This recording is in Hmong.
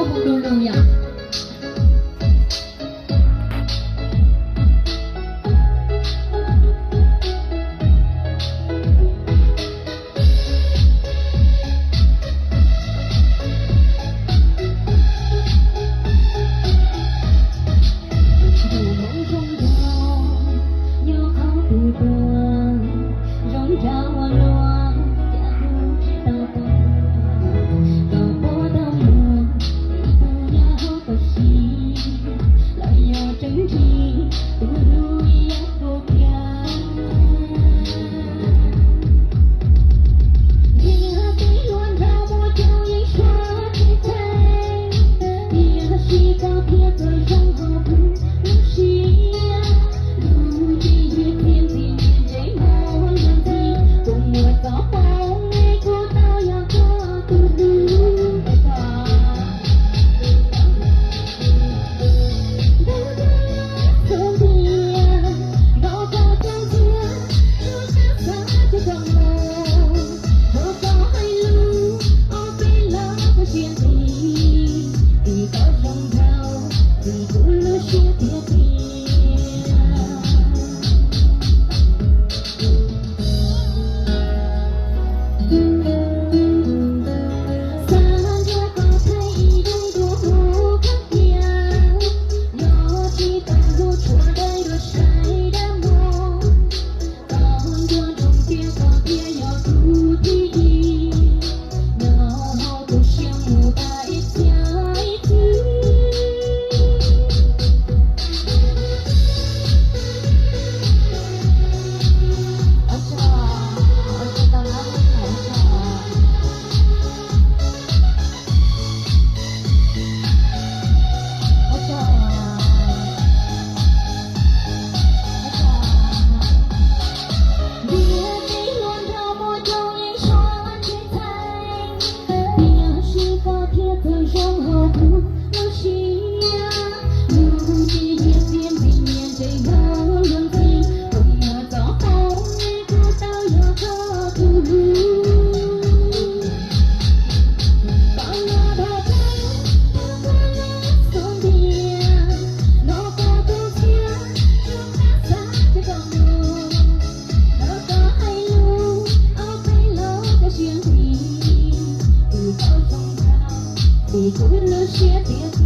Hu du lug yom. Tus hmoob zoo nraug nyob qhov twg tuaj, zoo nraug ua luaj, cas kuv tsis tau tuaj, tau pab tau muag, ib tug nyob hauv tau si, los yog tseeb ntsis, tus hlub ib yam kuv kiag. Niag tij hluas nraug muaj coob yeej suav tsis theej, tiam sis koj thiaj txawm zoo hauv kuv lub siab. Lub ntsej yig txiaj ntsig niag ntse hmoob luag ntxhi, kuv muaj txoj hmoov es kuv tau yog koj tus hlub. Ntawm koj xub ntiag, nrog koj coob ntxiag, tsuas xav xav tsis txog los, nrog koj hais lus ob peb los koj siab ntev, vim koj zoo nraug, vim kuv lub siab tiag tiag. Xav nrog koj thaij ib daim duab mus khaub tiag, yog tsis tau hlub tshuav daim duab saib dab muag, koj nco ntsoov tias koj thiaj yog tus thib ib, nyob hauv kuv siab mus tas ib txhiab ib txhis. Niag tij hluas nraug muaj coob yeej suav tsis theej, tiam sis koj thiaj txawm zoo hauv kuv lub siab. Lub ntsej yig txiaj ntsig niag ntse hmoob luag ntxhi, kuv muaj txoj hmoov es kuv tau yog koj tus hlub. Koj los dhau plaws, koj los xub ntiag, nrog koj coob ntxiag, tsuas xav xav tsis txog los, nrog koj hais lus ob peb los koj siab ntev, vim koj zoo nraug, vim kuv lub siab tiag